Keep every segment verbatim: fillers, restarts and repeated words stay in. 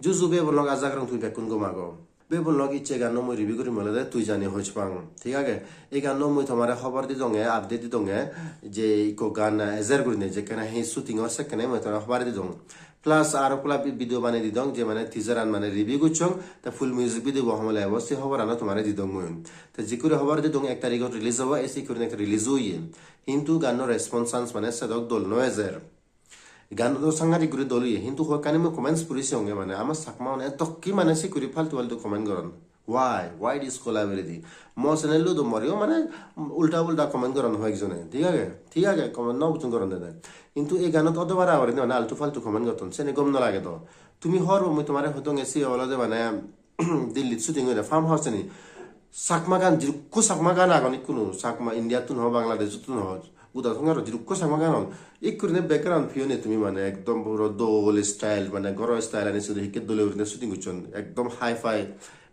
Juju bebonlok, aja gorong tumi bekkun gom ago. Bebonlok, icche ganno mui review gurim olode Tui Jani Hoj Pang. Thik age? Ei ganno mui tomare hobor didonge, update didonge je ikko gan ejer gurine, jekkene hi shooting or sekkene mui tomare hobor didong. Plus aro pula bi-, video banei didong je mane teaser an mane review gocchong, te full music video bo homole ebo se hobor ano tomare didong mui. Te jikkuri hobor didong ek tarigot release obo, ei sikkuri ek release oye. Hintu ganno response chance mane sedok dol no ejer. Ganno do sangadik guri dol oye, hintu hoyekkani mui comments puri siyonge mane ama Chakma une edokki mane sikkuri faltu faltu comment goron. Why? Why this collaborative? Mo channel-o do moreyo mane ulta pulta comment goron hoyekjone. Thik age? Thik age, comment no bujjon goron dede. Hintu ei ganot odo bara gurinei mane altu faltu comment gotton, seni gom no lage do. Tumi hobor po mui tomare hodonge, se olode mane Delhi-t shooting oide farm house ani. Chakma gan, jidukko Chakma gan agon ikkunu, Chakma India-ttun ho, Bangladesh-ottun ho, goda songaro jidukko Chakma gan agon. Ikkurine background view-ani tumi mane ekdom puro dol style, mane goro style ani sudu hikke dole gurine shooting gocchon. Ekdom hi-fi,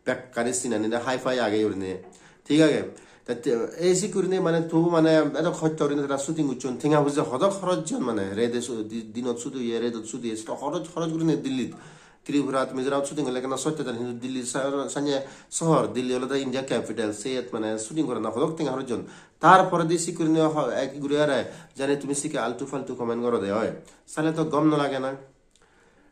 bekkani scene-ani hi-fi age gurine. Thik age? Te, te, ei sikkuri mane tubu mane edok hosto gurinei tara shooting gocchon. Tenga poje hodok horoj jeyon mane, rede su-, di-, dinot shoot oye, redot shoot oye, sedo horoj, horoj gurinei Delhi-t. Tripurat, Mizoram shooting ole ekkena sotte jon, hintu Delhi sa-, sanye sohor, Delhi olode India capital, siyot mane shooting gorana hodok tenga horoj jeyon. Tar poredi sikkuri ho-, ek guri are, jani tumi sikke altu faltu comment gorode oi. Sale to gom no lage na?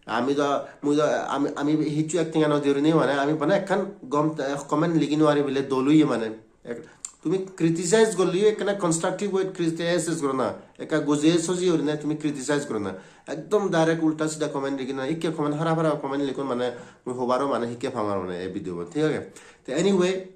Ami do, mui do, ami, ami hissu ek tenga no diyori ni mane, ami mane ekkan gom, eh, comment ligi no pari bile dol oye mane. Ek-, tumi criticize gorleyo ekkena constructive way criticize goro na. Ekka gojeye sojeye gurinei tumi criticize goro na. Ekdom direct ulta sida comment ligi na. Ikke comment, harap harap comment ligon mane, mui hobaro mane hikke pang ar mane ei video bot, thik age? Te anyway,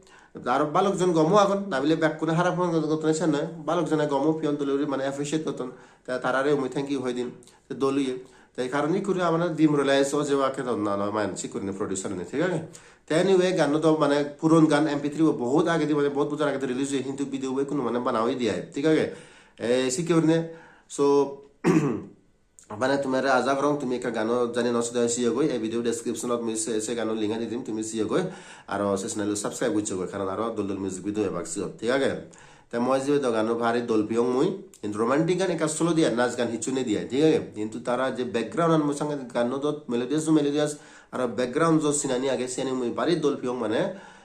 aro balok jon gomo agon, na bile bekkune harap comment gotton sen noi. Balok jone gomo piyon, dole guri mane appreciate gotton. Te tarare mui thank you hoi dim. Te dol oye. Te karon ikkuri amar demoralize o jeba kedon na, na, mane sikkuri producer-une, thik age? Te anyway, ganno do mane puron gan, M P three bo bohut agedi, mane bohut bojor agedi release oye, hintu video bo ikkunu mane bana oye de ai, thik age? E, sikke gurinei, so, mane tomare aja gorong tumi ekka gano jani no sode siyogoi, ei video description-ot mui se, se gano link-ani dim, tumi siyogoi, aro se channel-o subscribe gocchogoi, karon aro dol dol music video ebak siyot, thik age? Te mui jibe do ganno bari dol piyong mui, hintu romantic gan ekka slow diye, nach gan hissu nei diye, thik age? Hintu tara je background-an mui sange ganno dot melodious, melodious, aro background jo scene-ani age, siyani mui bari dol piyong mane,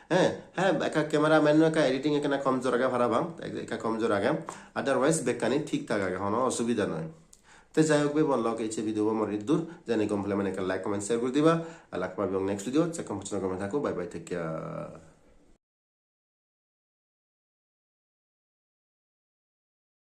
he, he, ekka cameraman-o ekka editing ekkena komjor age parapang, ek-, ekka komjor age, otherwise bekkani thik thak age, hono osubida noi. Te jai hok, bebonlok, icche video bo mor iddur, jani gom pele mane ekka like, comment, share guri diba, alak pabong next video, se kom hochno gome thakko, bye bye, take care.